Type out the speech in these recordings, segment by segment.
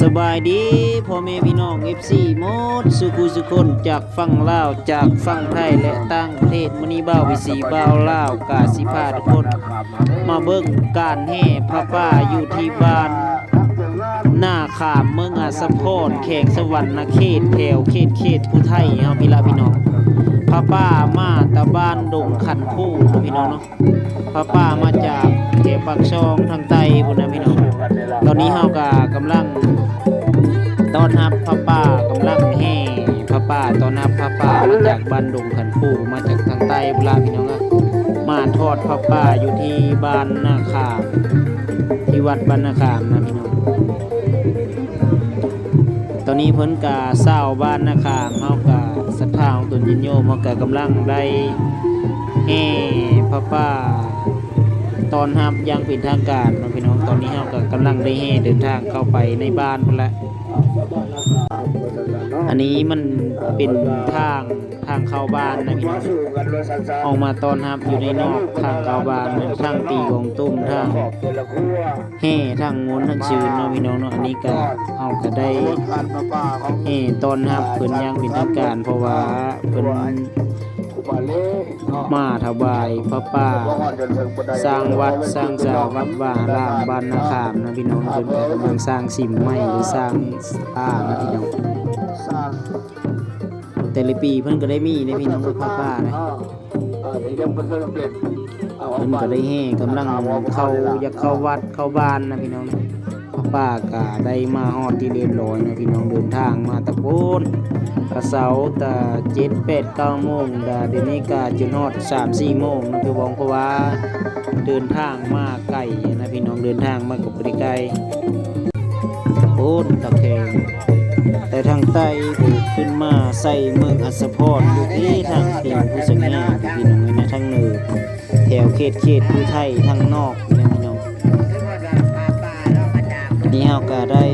ສະບາຍດີພໍ່ແມ່ພີ່ນ້ອງ ເອັຟຊີ ໝົດສູ່ຜູ້ສູ່ຄົນ ຈາກຝັ່ງລາວ ຈາກຝັ່ງໄທ ແລະ ຕ່າງປະເທດ. ມື້ນີ້ບ່າວວິສີ ບ່າວລາວ ກະຊິພາທຸກຄົນມາເບິ່ງການແຫ່ຜ້າປ່າຢູ່ທີ່ບ້ານນາຂາມ ເມືອງອາດສະພອນ ແຂວງສະຫວັນນະເຂດ ແຖວເຂດ ເຂດຜູ້ໄທເຮົາພີ້ລະພີ່ນ້ອງ. ຜ້າປ່າມາແຕ່ບ້ານດົງຂັນພູເນາະພີ່ນ້ອງເນາະ. ຜ້າປ່າມາຈາກແຖວປາກຊ່ອງທາງໃຕ້ພຸ້ນນະພີ່ນ້ອງ. ຕອນນີ້ເຮົາກະກຳລັງຕ້ອນຮັບຜ້າປ່າ ກຳລັງແຫ່ຜ້າປ່າ ຕ້ອນຮັບຜ້າປ່າມາຈາກບ້ານດົງຂັນພູ ມາຈາກທາງໃຕ້ພຸ້ນລະພີ່ນ້ອງເອີຍ. ມາທອດຜ້າປ່າຢູ່ທີ່ບ້ານນາຂາມ ທີ່ວັດບ້ານນາຂາມນະພີ່ນ້ອງ. ຕອນນີ້ເພິ່ນກະ ຊາວບ້ານນາຂາມເຮົາກະ ສັດທາຂອງຕົນຍາດໂຍມເຮົາກະກຳລັງໄດ້ແຫ່ຜ້າປ່າຕ້ອນຮັບຢ່າງເປັນທາງການເນາະພີ່ນ້ອງ. ຕອນນີ້ເຮົາກະກຳລັງໄດ້ແຫ່ເດີນທາງເຂົ້າໄປໃນບ້ານພຸ້ນລະ. ອັນນີ້ມັນເປັນທາງ ທາງເຂົ້າບ້ານນະພີ່ນ້ອງ. ອອກມາຕ້ອນຮັບຢູ່ໃນນອກທາງເຂົ້າບ້ານ ທັງຕີກອງຕຸ້ມ ທັງແຫ່ ທັງມ່ວນທັງຊື່ນເນາະພີ່ນ້ອງເນາະ. ອັນນີ້ກະ ເຮົາກະໄດ້ແຫ່ຕ້ອນຮັບເພິ່ນຢ່າງເປັນທາງການ ເພາະວ່າເພິ່ນມາຖວາຍຜ້າປ່າ ສ້າງວັດສ້າງວາ ວັດວາອາຣາມ ບ້ານນາຂາມນະພີ່ນ້ອງ. ເພິ່ນກະກຳລັງສ້າງສິມໃໝ່ ຫຼືສ້າງສາລານະພີ່ນ້ອງ. ແຕ່ລະປີເພິ່ນກະໄດ້ມີເດ້ພີ່ນ້ອງ ເອີ ຜ້າປ່ານະ. ເພິ່ນກະໄດ້ແຫ່ກຳລັງເຂົ້າ ຢາກເຂົ້າວັດເຂົ້າບ້ານນະພີ່ນ້ອງ. ຜ້າປ່າກະໄດ້ມາຮອດທີ່ຮຽບຮ້ອຍນະພີ່ນ້ອງ. ເດີນທາງມາແຕ່ພຸ້ນ ກະເຊົ້າແຕ່ເຈັດ ແປດ ເກົ້າໂມງ ດຽວນີ້ກະຈົນຮອດສາມ ສີ່ໂມງນະພີ່ນ້ອງ ເພາະວ່າເດີນທາງມາໄກນະພີ່ນ້ອງ. ເດີນທາງມາກະບໍ່ໄດ້ໄກ ໂອ້ ຕາແຂງ ແຕ່ທາງໃຕ້ພຸ້ນ ຂຶ້ນມາໃສ່ເມືອງອາດສະພອນ ຢູ່ທີ່ທາງຕີນພູສະແຫງ່ ພີ່ນ້ອງເອີຍນະ. ທາງເໜືອ ແຖວເຂດ ເຂດພູໄທທາງນອກນະພີ່ນ້ອງ. ນີ້ເຮົາກະໄດ້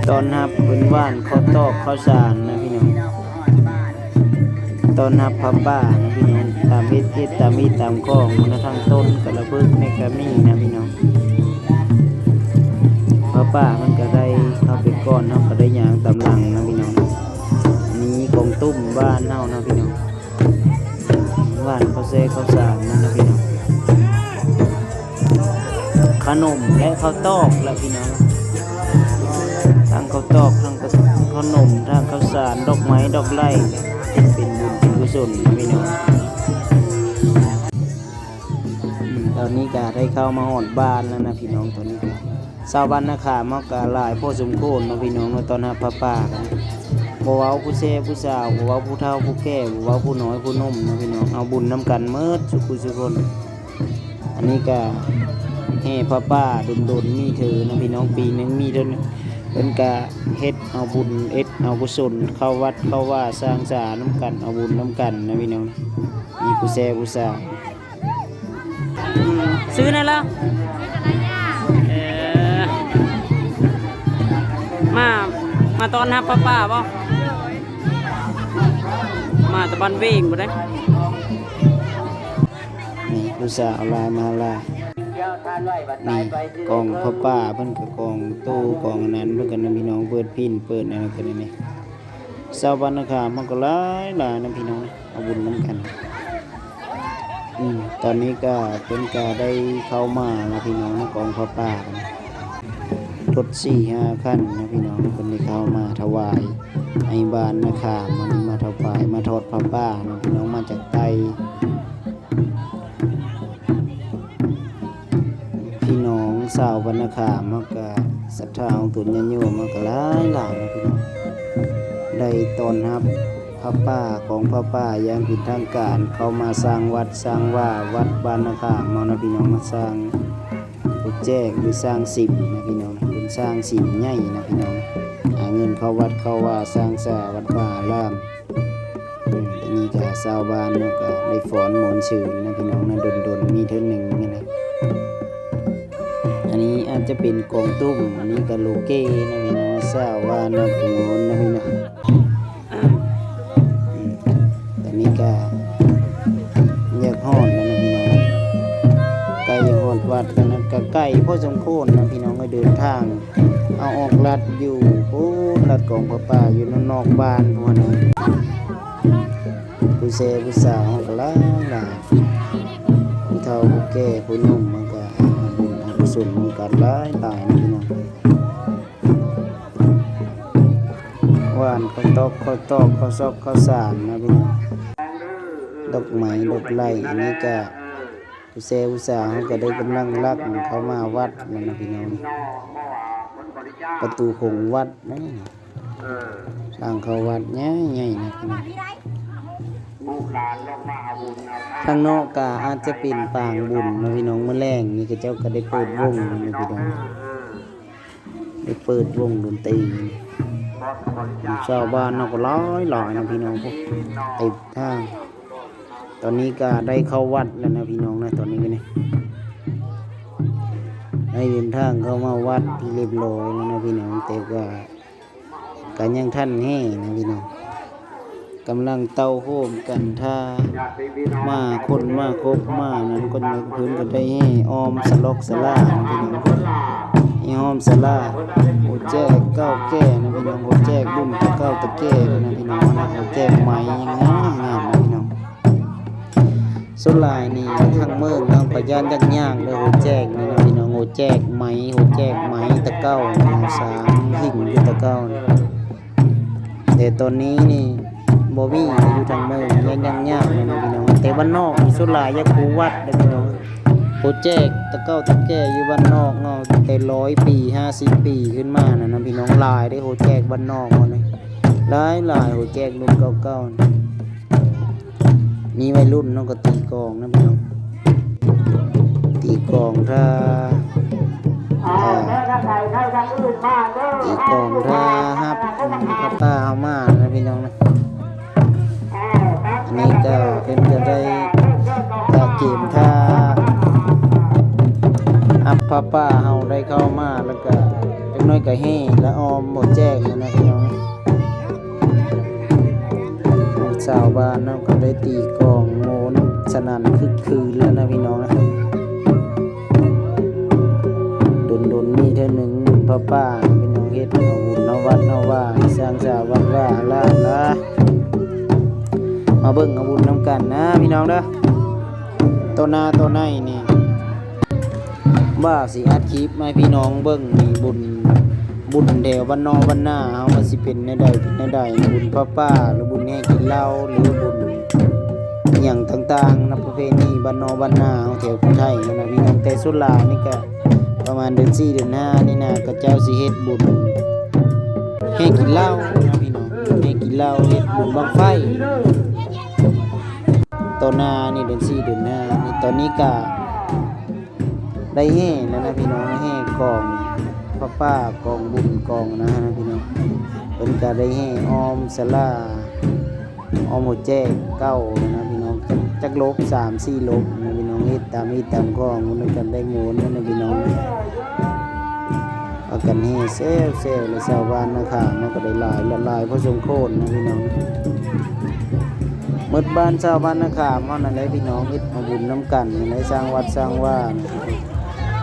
ຕ້ອນຮັບເພິ່ນຫວ່ານເຂົ້າຕອກເຂົ້າສານນະພີ່ນ້ອງ. ຕ້ອນຮັບຜ້າປ່ານະພີ່ນ້ອງ ຕາມເຮັດ ເຮັດຕາມມີດຕາມຂອງນະ. ທັງຕົ້ນກະລະເບີກແມ່ກະມີນະພີ່ນ້ອງ. ຜ້າປ່າມັນກະໄດ້ເຂົ້າໄປກ່ອນ ເຮົາກະໄດ້ຍ່າງຕາມຫຼັງນະພີ່ນ້ອງ. ອັນນີ້ກອງຕຸ້ມບ້ານເຮົານະພີ່ນ້ອງ ຫວ່ານເຂົ້າແຊ່ເຂົ້າສານນະພີ່ນ້ອງ. ຂະໜົມ ແລະ ເຂົ້າຕອກລະພີ່ນ້ອງ. ທັງເຂົ້າຕອກ ທັງຂະໜົມ ທັງເຂົ້າສານ ດອກໄມ້ດອກໄຫຼ ເປັນບຸນເປັນກຸສົນນະພີ່ນ້ອງ. ອືມ ຕອນນີ້ກະໄດ້ເຂົ້າມາຮອດບ້ານແລ້ວນະພີ່ນ້ອງ. ຕອນນີ້ກະ ຊາວບ້ານນາຂາມເຮົາກະຫຼາຍພໍສົມຄວນເນາະພີ່ນ້ອງເນາະ ຕ້ອນຮັບຜ້າປ່າກັນ. ບໍ່ເວົ້າຜູ້ແຊຜູ້ສາວ ບໍ່ເວົ້າຜູ້ເຖົ້າຜູ້ແກ່ ບໍ່ເວົ້າຜູ້ນ້ອຍຜູ້ໜຸ່ມເນາະພີ່ນ້ອງ ເອົາບຸນນຳກັນໝົດສູ່ຜູ້ສູ່ຄົນ. ອັນນີ້ກະແຫ່ຜ້າປ່າດົນໆມີເທື່ອເນາະພີ່ນ້ອງ ປີໜຶ່ງມີເທື່ອໜຶ່ງ. ເພິ່ນກະເຮັດເອົາບຸນ ເຮັດເອົາກຸສົນ ເຂົ້າວັດເຂົ້າວາ ສ້າງສານຳກັນ ເອົາບຸນນຳກັນນະພີ່ນ້ອງ. ມີຜູ້ແຊຜູ້ສາວ ອືມ ຊື້ແນ່ລະ ເອີ ມາ ມາຕ້ອນຮັບປ້າໆບໍ່? ມາແຕ່ບ້ານເວງພຸ້ນເດ້. ນີ້ຜູ້ສາວລາວມາລາວ ນີ້ກອງຜ້າປ່າເພິ່ນກະກອງຕູ້ກອງອັນນັ້ນເພິ່ນກະນຳພີ່ນ້ອງ ເປີດພີ້ນເປີດອັນນັ້ນກະນີ້. ຊາວບ້ານນາຂາມເຮົາກະຫຼາຍໆນະພີ່ນ້ອງ ເອົາບຸນນຳກັນ. ອືມ ຕອນນີ້ກະເພິ່ນກະໄດ້ເຂົ້າມາລະພີ່ນ້ອງ ກອງຜ້າປ່າ ລົດສີ່ຫ້າຄັນນະພີ່ນ້ອງ ເພິ່ນໄດ້ເຂົ້າມາຖວາຍໃຫ້ບ້ານນາຂາມ. ອັນນີ້ມາຖວາຍ ມາທອດຜ້າປ່ານະພີ່ນ້ອງ ມາຈາກໃຕ້. ພີ່ນ້ອງຊາວບ້ານນາຂາມເຮົາກະ ສັດທາຂອງຕົນຍາດໂຍມເຮົາກະຫຼາຍໆນະພີ່ນ້ອງ ໄດ້ຕ້ອນຮັບຜ້າປ່າ ກອງຜ້າປ່າຢ່າງເປັນທາງການ ເຂົ້າມາສ້າງວັດສ້າງວາ ວັດບ້ານນາຂາມເຮົານະພີ່ນ້ອງ ມາສ້າງ ແຈກ ຫຼືສ້າງສິມນະພີ່ນ້ອງ ເປັນສ້າງສິມໃຫຍ່ນະພີ່ນ້ອງ ຫາເງິນເຂົ້າວັດເຂົ້າວາ ສ້າງສາວັດວາອາຣາມ. ອືມ ອັນນີ້ກະຊາວບ້ານເນາະ ກະໄດ້ຟ້ອນມ່ວນຊື່ນນະພີ່ນ້ອງນະ ດົນໆມີເທື່ອໜຶ່ງນະ. ອັນນີ້ອາດຈະເປັນກອງຕຸ້ມ ອັນນີ້ກະໂລເກນະພີ່ນ້ອງ ຊາວບ້ານນະ ໂອນນະພີ່ນ້ອງ. ອືມ ຕອນນີ້ກະຢາກຮອດແລ້ວນະພີ່ນ້ອງ ໃກ້ຈະຮອດວັດແລ້ວນະ ກະໃກ້ ພໍສົມຄວນນະພີ່ນ້ອງເອີຍ ເດີນທາງເອົາອອກລັດຢູ່ພຸ້ນ ລັດກອງຜ້າປ່າຢູ່ນອກບ້ານພຸ້ນນະ. ຜູ້ແຊຜູ້ສາວເຮົາກໍຫຼາຍໆ ຜູ້ເຖົ້າຜູ້ແກ່ຜູ້ໜຸ່ມເຮົາກໍເອົາບຸນເອົາກຸສົນນຳກັນຫຼາຍໆນະພີ່ນ້ອງ. ຫວ່ານເຂົ້າຕອກເຂົ້າຕອກ ເຂົ້າຊອກເຂົ້າສານນະພີ່ນ້ອງ ດອກໄມ້ດອກໄຫຼ. ອັນນີ້ກະຜູ້ແຊຜູ້ສາວເຮົາກະໄດ້ກຳລັງລັກເຂົ້າມາວັດແລ້ວນະພີ່ນ້ອງ. ປະຕູໂຂງວັດນະ ທາງເຂົ້າວັດໃຫຍ່ໆນະພີ່ນ້ອງ. ທາງນອກກະອາດຈະເປັນປາງບຸນນະພີ່ນ້ອງ. ມື້ແລງນີ້ເຂົາເຈົ້າກະໄດ້ເປີດວົງນະພີ່ນ້ອງ. ໄດ້ເປີດວົງດົນຕີ ຊາວບ້ານເຮົາກໍຫຼາຍໆນະພີ່ນ້ອງ ເຕັມທາງ. ຕອນນີ້ກໍໄດ້ເຂົ້າວັດແລ້ວນະພີ່ນ້ອງນະ ຕອນນີ້ກໍນີ້ ໄດ້ເດີນທາງເຂົ້າມາວັດທີ່ຮຽບຮ້ອຍແລ້ວນະພີ່ນ້ອງ. ແຕ່ວ່າກໍຍັງທັນແຮ່ນະພີ່ນ້ອງ ກຳລັງເຕົ້າໂຮມກັນ ຖ້າມາຄົນມາຄົບມານັ້ນ ຄົນເພິ່ນກໍໄດ້ແຫ່ອ້ອມສະຫຼອກສະຫຼານະພີ່ນ້ອງ ແຫ່ອ້ອມສາລາ ໂຫແຈກເກົ່າແກ່ນະພີ່ນ້ອງ ໂຫແຈກລຸ້ນຕາເກົ່າຕາແກ່ນະພີ່ນ້ອງນະ ໂຫແຈກໄມ້ຍັງງາມໆນະພີ່ນ້ອງ. ສ່ວນຫຼາຍນີ້ທາງເມືອງເຮົາກໍຢ້ານຍາກໆເດີ ໂຫແຈກນີ້ນະພີ່ນ້ອງ ໂຫແຈກໄມ້ ໂຫແຈກໄມ້ຕາເກົ່າ ສາງຫິ້ງຢູ່ຕາເກົ່າ. ແຕ່ຕອນນີ້ນີ້ບໍ່ມີຢູ່ທາງເມືອງ ຍັງຍາກນະພີ່ນ້ອງ. ແຕ່ບ້ານນອກນີ້ສ່ວນຫຼາຍຢາກຮູ້ວັດເດີພີ່ນ້ອງ ໂຫແຈກຕາເກົ່າຕາແກ່ຢູ່ບ້ານນອກເນາະ ແຕ່ຮ້ອຍປີ ຫ້າສິບປີຂຶ້ນມານະພີ່ນ້ອງ ຫຼາຍເດ້ ໂຫແຈກບ້ານນອກເຮົານີ້ ຫຼາຍໆ ໂຫແຈກລຸ້ນເກົ່າໆ. ມີໄວລຸ້ນເນາະ ກໍຕີກອງນະພີ່ນ້ອງ ຕີກອງຖ້າ ອ່າ ຕີກອງຖ້າຮັບພະປ່າເຮົາມານະພີ່ນ້ອງນະ. ອັນນີ້ກໍເພິ່ນກໍໄດ້ກະກຽມຖ້າຮັບພະປ່າເຮົາໄດ້ເຂົ້າມາ ແລ້ວກໍຈັກໜ້ອຍກໍແຫ່ລະອ້ອມບໍ່ແຈ້ງນະພີ່ນ້ອງ. ຊາວບ້ານເຮົາກໍໄດ້ຕີກອງໂງນສະໜັ່ນຄຶກຄື້ນແລ້ວນະພີ່ນ້ອງນະ. ດົນໆມີເທື່ອໜຶ່ງບຸນຜ້າປ່າພີ່ນ້ອງ ເຮັດເອົາບຸນເອົາວັດເອົາວາ ສ້າງສາວັດວາອາລາມນະ. ມາເບິ່ງເອົາບຸນນຳກັນນະພີ່ນ້ອງເດີ. ຕໍ່ໜ້າຕໍ່ໃນນີ້ ບ່າວຊິອັດຄລິບມາໃຫ້ພີ່ນ້ອງເບິ່ງນີ້ ບຸນ ບຸນແຖວບ້ານນອກບ້ານນາເຮົາວ່າຊິເປັນແນວໃດ ເປັນແນວໃດ ບຸນຜ້າປ່າ ຫຼື ບຸນແຫ່ກິນເຫຼົ້າ ຫຼື ບຸນຫຍັງຕ່າງໆນະ ປະເພນີບ້ານນອກບ້ານນາເຮົາແຖວຜູ້ໄທນະພີ່ນ້ອງ. ແຕ່ສ່ວນຫຼາຍນີ້ກະປະມານເດືອນສີ່ເດືອນຫ້ານີ້ນະ ເຂົາເຈົ້າຊິເຮັດບຸນແຫ່ກິນເຫຼົ້ານະພີ່ນ້ອງ ແຫ່ກິນເຫຼົ້າ ເຮັດບຸນບັ້ງໄຟ. ຕໍ່ໜ້ານີ້ເດືອນສີ່ເດືອນຫ້ານີ້ ຕອນນີ້ກະ ໄດ້ແຫ່ແລ້ວນະພີ່ນ້ອງ ແຫ່ກອງຜ້າປ່າ ກອງບຸນ ກອງອັນນັ້ນນະພີ່ນ້ອງ. ເພິ່ນກະໄດ້ແຫ່ອ້ອມສາລາ ອ້ອມຫົວແຈກເກົ່ານະພີ່ນ້ອງ ຈັກ ຈັກຫຼົບ ສາມສີ່ຫຼົບນະພີ່ນ້ອງ. ເຮັດຕາມຮີດຕາມຄອງ ມັນກະໄດ້ໂງນນະພີ່ນ້ອງ. ພາກັນແຫ່ແຊວໆ ແລະ ຊາວບ້ານນາຂາມເຮົາກໍໄດ້ຫຼາຍ ຫຼາຍພໍສົມຄວນນະພີ່ນ້ອງ. ໝົດບ້ານຊາວບ້ານນາຂາມເຮົານັ້ນແຫຼະພີ່ນ້ອງ ເຮັດເອົາບຸນນຳກັນ ໄດ້ສ້າງວັດສ້າງວານະ.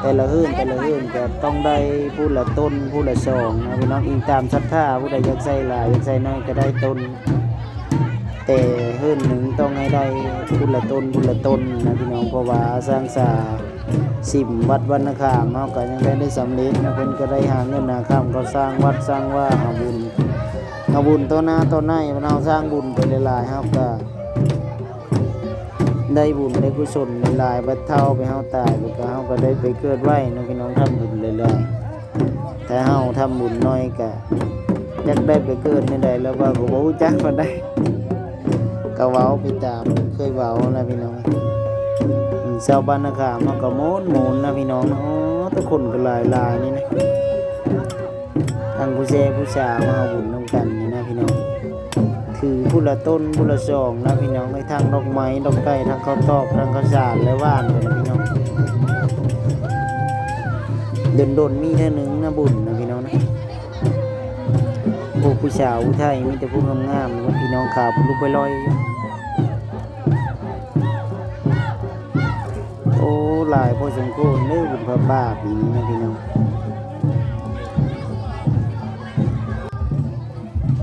ແຕ່ລະເຮືອນ ແຕ່ລະເຮືອນກໍຕ້ອງໄດ້ຜູ້ລະຕົນ ຜູ້ລະສອງນະພີ່ນ້ອງ ອີງຕາມສັດທາ ຜູ້ໃດຢາກໃສ່ຫຼາຍ ຢາກໃສ່ໜ້ອຍກໍໄດ້ຕົນ. ແຕ່ເຮືອນໜຶ່ງຕ້ອງໃຫ້ໄດ້ຜູ້ລະຕົນ ຜູ້ລະຕົນນະພີ່ນ້ອງ ເພາະວ່າສ້າງສາ ສິມວັດວັນນາຄາມເຮົາກໍຍັງໄດ້ ໄດ້ສຳເລັດນະ. ເພິ່ນກໍໄດ້ຫາເງິນຫາຄຳ ກໍສ້າງວັດສ້າງວາ ຫາບຸນ ຫາບຸນຕໍ່ໜ້າຕໍ່ໃນ. ເຮົາສ້າງບຸນໄປຫຼາຍໆ ເຮົາກໍໄດ້ບຸນໄດ້ກຸສົນຫຼາຍໆ ບັດເຖົ້າໄປເຮົາຕາຍໄປກໍ ເຮົາກໍໄດ້ໄປເກີດໃໝ່ເນາະພີ່ນ້ອງ. ທຳບຸນຫຼາຍໆ ຖ້າເຮົາທຳບຸນໜ້ອຍກໍ ຈັກໄດ້ໄປເກີດແນວໃດແລ້ວ ເວົ້າກໍບໍ່ຮູ້ຈັກປານໃດ ກໍເວົ້າໄປຕາມເຄີຍເວົ້ານະພີ່ນ້ອງ. ຊາວບ້ານນາຂາມເຮົາກໍມ່ວນໆນະພີ່ນ້ອງເນາະ. ໂອ້ ແຕ່ຄົນກໍຫຼາຍໆນີ້ນະ ທັງຜູ້ແຊຜູ້ສາມາເອົາບຸນນຳກັນນີ້ນະພີ່ນ້ອງ. ຖືຜູ້ລະຕົນຜູ້ລະສອງນະພີ່ນ້ອງເອີຍ ທັງດອກໄມ້ດອກໄກ່ ທັງເຂົ້າຕອກ ທັງເຂົ້າສານ ແລະ ຫວ່ານໄປນະພີ່ນ້ອງ. ດົນໆມີເທື່ອໜຶ່ງນະບຸນນະພີ່ນ້ອງນະ. ໂອ້ ຜູ້ສາວຜູ້ໄທມີແຕ່ຜູ້ງາມໆ ພີ່ນ້ອງຂາວລຸກໄປລອຍ. ໂອ້ ໂອ້ ຫຼາຍພໍສົມຄວນເດີ ບຸນຜ້າປ່າປີນີ້ນະພີ່ນ້ອງ.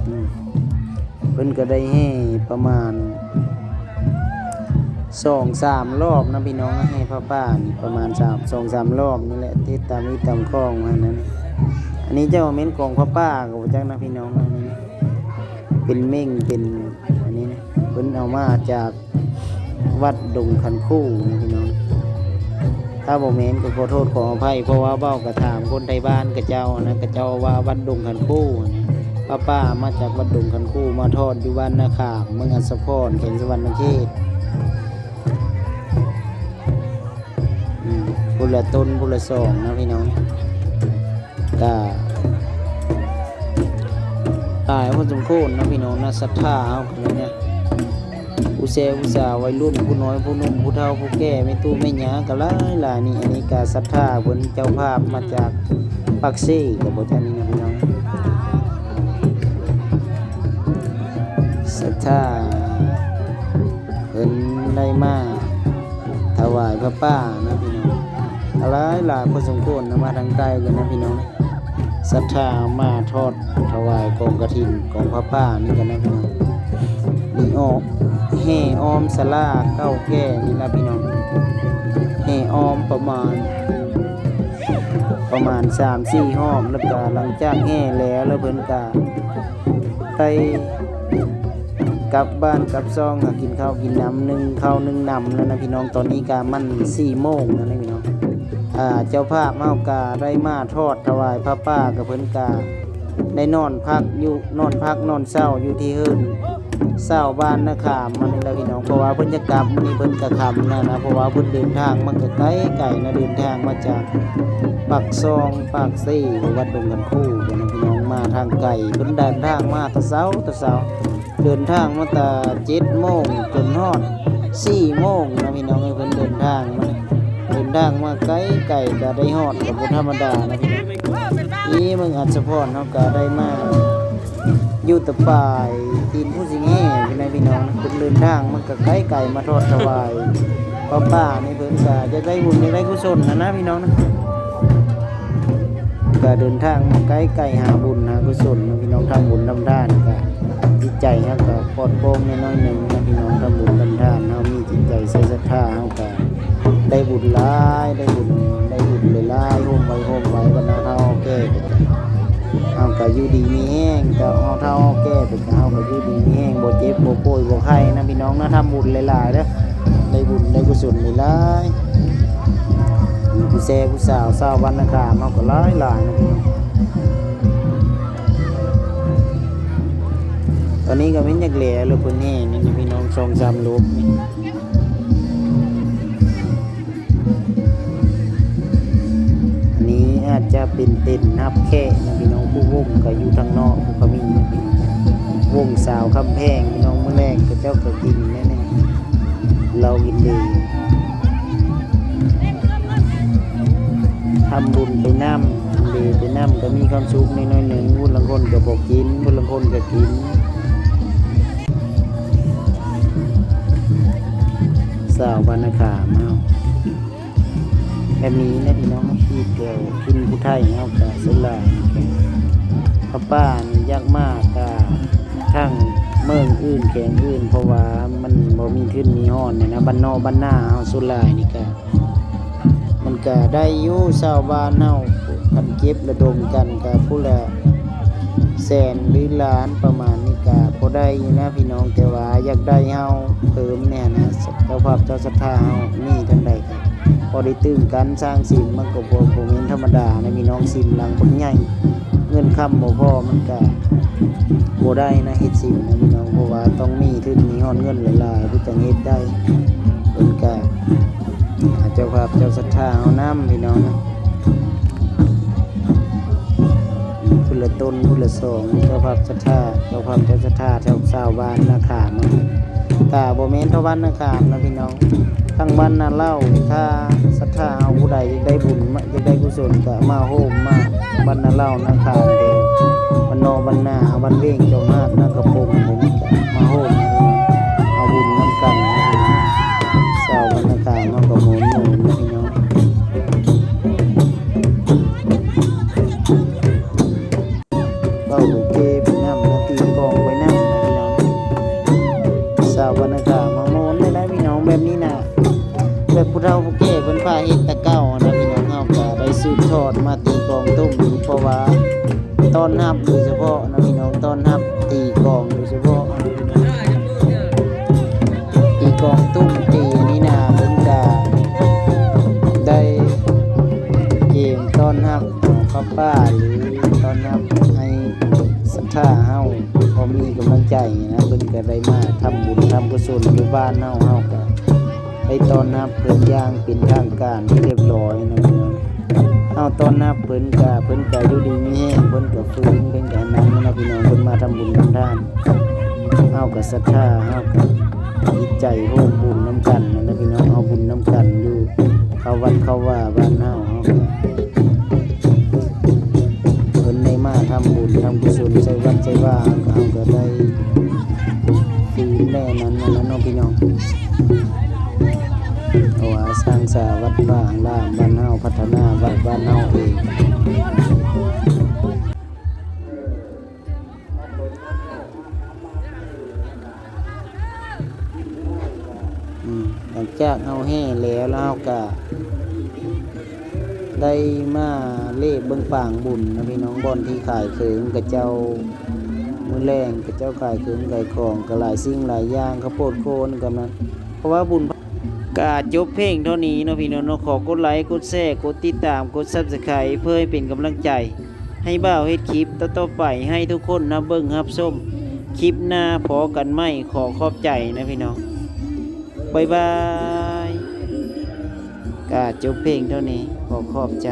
ອືມ ເພິ່ນກໍໄດ້ແຫ່ປະມານສອງສາມລອບນະພີ່ນ້ອງ, ແຫ່ຜ້າປ່ານີ້ປະມານສາມ ສອງສາມລອບນີ້ແຫຼະ ເຮັດຕາມຮີດຕາມຄອງວ່ານັ້ນ. ອັນນີ້ເຈົ້າແມ່ນກອງຜ້າປ່າກໍບໍ່ຈັກນະພີ່ນ້ອງ, ອັນນີ້ເປັນເມັ່ງ ເປັນອັນນີ້ນະ ເພິ່ນເອົາມາຈາກ ວັດດົງຄັນຄູນະພີ່ນ້ອງ. ຖ້າບໍ່ແມ່ນກໍຂໍໂທດຂໍອະໄພ, ເພາະວ່າເວົ້າກໍຖາມຄົນໄທບ້ານເຂົາເຈົ້ານະ, ເຂົາເຈົ້າວ່າວັດດົງຄັນຄູນະ. ຜ້າປ່າມາຈາກວັດດົງຄັນຄູ ມາທອດຢູ່ບ້ານນາຂາມ ເມືອງອັດສະພອນ ແຂວງສະຫວັນນະເຂດ. ອືມ ພຸ້ນລະຕົນ ພຸ້ນລະສອງນະພີ່ນ້ອງ. ກະຫຼາຍພໍສົມຄວນເນາະພີ່ນ້ອງເນາະ, ສັດທາເຮົາກໍມີນະ ຜູ້ແຊຜູ້ສາວ ໄວລຸ້ນ ຜູ້ນ້ອຍ ຜູ້ໜຸ່ມ ຜູ້ເຖົ້າ ຜູ້ແກ່ ແມ່ຕູ້ແມ່ຍ່າກໍຫຼາຍໆ. ນີ້ ອັນນີ້ກໍສັດທາເພິ່ນ ເຈົ້າພາບມາຈາກປາກເຊກໍບໍ່ຈັກນີ້ນະພີ່ນ້ອງ, ສັດທາ ເພິ່ນໄດ້ມາຖວາຍຜ້າປ່ານະພີ່ນ້ອງ, ຫຼາຍໆພໍສົມຄວນນະ, ມາທາງໃຕ້ກັນນະພີ່ນ້ອງ, ສັດທາມາທອດຖວາຍກອງກະຖິນ ກອງຜ້າປ່ານີ້ກັນນະພີ່ນ້ອງ. ນີ້ອອກແຫ່ອ້ອມສາລາເກົ່າແກ່ນີ້ລະພີ່ນ້ອງ, ແຫ່ອ້ອມປະມານ ປະມານສາມສີ່ຮອບ, ແລ້ວກະຫຼັງຈາກແຫ່ແລ້ວ ແລ້ວເພິ່ນກະໄດ້ກັບບ້ານກັບຊ່ອງ ຫາກິນເຂົ້າກິນນ້ຳ ໜຶ້ງເຂົ້າໜຶ້ງນ້ຳແລ້ວນະພີ່ນ້ອງ. ຕອນນີ້ກະມັນສີ່ໂມງແລ້ວນະພີ່ນ້ອງ, ອ່າ ເຈົ້າພາບເຮົາກະໄດ້ມາທອດຖວາຍຜ້າປ່າ ກະເພິ່ນກະໄດ້ນອນພັກຢູ່ ນອນພັກນອນເຊົາຢູ່ທີ່ເຮືອນ ຊາວບ້ານນາຂາມມານີ້ແຫຼະພີ່ນ້ອງ, ເພາະວ່າເພິ່ນຈະກັບມື້ນີ້ເພິ່ນກະຄ່ຳແລ້ວນະ, ເພາະວ່າເພິ່ນເດີນທາງມາກໍໄກໆນະ, ເດີນທາງມາຈາກປາກຊ່ອງ ປາກເຊ ວັດດົງຄັນຄູພຸ້ນນະພີ່ນ້ອງ, ມາທາງໄກ. ເພິ່ນເດີນທາງມາແຕ່ເຊົ້າ ແຕ່ເຊົ້າ ເດີນທາງມາແຕ່ເຈັດໂມງຈົນຮອດສີ່ໂມງນະພີ່ນ້ອງເອີຍ, ເພິ່ນເດີນທາງມາ ເດີນທາງມາໄກໆ ກະໄດ້ຮອດກໍບໍ່ທຳມະດານະພີ່ນ້ອງ. ນີ້ເມືອງອັດສະພອນເຮົາກະໄດ້ມາ ຢູ່ແຕ່ປາຍຕີນພູຊິງແຮ່ພຸ້ນນະພີ່ນ້ອງ, ເພິ່ນເດີນທາງມາກໍໄກໆ ມາທອດຖວາຍຜ້າປ່ານີ້, ເພິ່ນກໍຢາກໄດ້ບຸນຢາກໄດ້ກຸສົນຫັ້ນນະພີ່ນ້ອງນະ, ກໍເດີນທາງມາໄກໆ ຫາບຸນຫາກຸສົນນະພີ່ນ້ອງ, ທຳບຸນທຳທານກໍຈິດໃຈເຮົາກໍປອດໂປ່ງແດ່ໜ້ອຍໜຶ່ງນະພີ່ນ້ອງ, ທຳບຸນທຳທານ ເຮົາມີຈິດໃຈໃສ່ສັດທາ ເຮົາກໍ ໄດ້ບຸນຫຼາຍ ໄດ້ບຸນ ໄດ້ບຸນຫຼາຍໆ ໂຮມໄຫວ້ໂຮມໄຫວ້ ບັນດາເຖົ້າເຖົ້າແກ່ ເຮົາກໍຢູ່ດີມີແຮງ, ເຖົ້າເຖົ້າແກ່ໄປ ເຮົາກໍຢູ່ດີມີແຮງ ບໍ່ເຈັບບໍ່ປ່ວຍບໍ່ໄຂ້ນະພີ່ນ້ອງນະ, ທຳບຸນຫຼາຍໆເດີ ໄດ້ບຸນໄດ້ກຸສົນຫຼາຍໆ. ມີຜູ້ແຊຜູ້ສາວ ຊາວບ້ານນາຂາມເຮົາກໍຫຼາຍໆນະພີ່ນ້ອງ. ຕອນນີ້ກໍແມ່ນຢາກແລ້ວແລ້ວ ເພິ່ນແຫ່ນີ້ນະພີ່ນ້ອງ ສອງສາມໂລກນີ້. ອັນນີ້ອາດຈະເປັນເຕັນຮັບແຂກນະພີ່ນ້ອງ, ຜູ້ວົງກໍຢູ່ທາງນອກ ຜູ້ຂະມີນະພີ່ນ້ອງ, ວົງສາວຄຳແພງພີ່ນ້ອງ, ມື້ແລງເຂົາເຈົ້າກໍກິນແນ່ໆ ເຫຼົ້າກິນເບຍ, ທຳບຸນໄປນຳ ເບໄປນຳ ກໍມີຄວາມສຸກໜ້ອຍໆໜຶ່ງ, ຜູ້ລາງຄົນກໍບໍ່ກິນ ຜູ້ລາງຄົນກໍກິນ. ຊາວບ້ານນາຂາມເຮົາ ແບບນີ້ແຫຼະພີ່ນ້ອງ, ທີ່ແຖວຖິ່ນຜູ້ໄທເຮົາກະສ່ວນຫຼາຍກະ ຜ້າປ່ານີ້ຢາກມາກະທາງເມືອງອື່ນແຂວງອື່ນ, ເພາະວ່າມັນບໍ່ມີທຶນມີຮອນນະ, ບ້ານນອກບ້ານນາເຮົາສ່ວນຫຼາຍນີ້ກະ ມັນກະໄດ້ຢູ່ ຊາວບ້ານເຮົາ ຄັນເກັບລະດົມກັນກະຜູ້ລະແສນຫຼືລ້ານປະມານນີ້ກະພໍໄດ້ຢູ່ນະພີ່ນ້ອງ, ແຕ່ວ່າຢາກໄດ້ເຮົາເພີ່ມແດ່ນະ, ເຈົ້າພາບເຈົ້າສັດທາເຮົາມີທາງໃດກະພໍໄດ້ຕື່ມກັນ. ສ້າງສິມມັນກໍບໍ່ ບໍ່ແມ່ນທຳມະດານະພີ່ນ້ອງ, ສິມຫຼັງບັກໃຫຍ່ ເງິນຄຳບໍ່ພໍມັນກະບໍ່ໄດ້ນະ ເຮັດສິມນະພີ່ນ້ອງ, ເພາະວ່າຕ້ອງມີທຶນມີຮອນເງິນຫຼາຍໆ ເພິ່ນຈັ່ງເຮັດໄດ້. ເພິ່ນກະ ເຈົ້າພາບເຈົ້າສັດທາເຮົານຳພີ່ນ້ອງ, ພຸ້ນລະຕົນ ພຸ້ນລະສອງ ເຈົ້າພາບສັດທາ ເຈົ້າພາບເຈົ້າສັດທາ ຊາວ ຊາວບ້ານນາຂາມເນາະ, ກະບໍ່ແມ່ນເທົ່າບ້ານນາຂາມນະພີ່ນ້ອງ, ທັງບ້ານນາເລົ່າ ຖ້າສັດທາເຮົາຜູ້ໃດຢາກໄດ້ບຸນ ຢາກໄດ້ກຸສົນ ກະມາໂຮມມາບ້ານນາເລົ່ານາຂາມເດີ, ບ້ານນອກບ້ານນາ ບ້ານເວງ ຈອມຮາກ ນາກະພົງ ມາໂຮມເອົາບຸນນຳກັນນະພີ່ນ້ອງ. ຊາວບ້ານນາຂາມເຮົາກະມ່ວນໆ ມາ ກອງຕຸ້ມນີ້ ເພາະວ່າຕ້ອນຮັບໂດຍສະເພາະນະພີ່ນ້ອງ ຕ້ອນຮັບຕີກອງໂດຍສະເພາະ ຕີກອງຕຸ້ມຕີນີ້ນະ ເພິ່ນກະໄດ້ກຽມຕ້ອນຮັບເອົາຜ້າປ່າ ຫຼື ຕ້ອນຮັບໃຫ້ສັດທາເຮົາ ພໍມີກຳລັງໃຈນະ ເພິ່ນກະໄດ້ມາທຳບຸນທຳກຸສົນຢູ່ບ້ານເຮົາ ເຮົາກະໄດ້ຕ້ອນຮັບເພິ່ນຢ່າງເປັນທາງການຮຽບຮ້ອຍນະພີ່ນ້ອງ. ເຮົາຕ້ອນຮັບເພິ່ນກະ ເພິ່ນກະຢູ່ດີມີແຮງ ເພິ່ນກະຟື້ນ ເພິ່ນກະອັນນັ້ນນະພີ່ນ້ອງ ເພິ່ນມາທຳບຸນທຳທານ ເຮົາກະສັດທາ ເຮົາກະຈິດໃຈຮ່ວມບຸນນຳກັນນະພີ່ນ້ອງ ເຮົາບຸນນຳກັນຢູ່ເຂົ້າວັດເຂົ້າວາບ້ານເຮົາ ເຮົາກະ ເພິ່ນໄດ້ມາທຳບຸນທຳກຸສົນໃສ່ວັດໃສ່ວາ ເຮົາກະໄດ້ ຄືແນວນັ້ນນັ້ນເນາະພີ່ນ້ອງ ເພາະວ່າສ້າງສາວັດວາອາລາມບ້ານເຮົາ ພັດທະນາວັດບ້ານເຮົາເອງ. ອືມ ຫຼັງຈາກເຮົາແຫ່ແລ້ວ ແລ້ວເຮົາກະ ໄດ້ມາເລບເບິ່ງປາງບຸນນະພີ່ນ້ອງ ບ່ອນທີ່ຂາຍເຄື່ອງຂະເຈົ້າ ມື້ແລງຂະເຈົ້າຂາຍເຄື່ອງຂາຍຂອງ ກະຫຼາຍສິ່ງຫຼາຍຢ່າງ ເຂົ້າໂພດໂຄນກະມາ ເພາະວ່າບຸນ ກະຈົບພຽງເທົ່ານີ້ເນາະພີ່ນ້ອງເນາະ ຂໍກົດໄລ ກົດແຊ ກົດຕິດຕາມ ກົດ Subscribe ເພື່ອໃຫ້ເປັນກຳລັງໃຈໃຫ້ບ່າວເຮັດຄລິບຕໍ່ໆໄປ ໃຫ້ທຸກຄົນຮັບເບິ່ງຮັບຊົມ. ຄລິບໜ້າພໍ້ກັນໃໝ່ ຂໍຂອບໃຈນະພີ່ນ້ອງ ບາຍບາຍ. ກະຈົບພຽງເທົ່ານີ້ ຂໍຂອບໃຈ.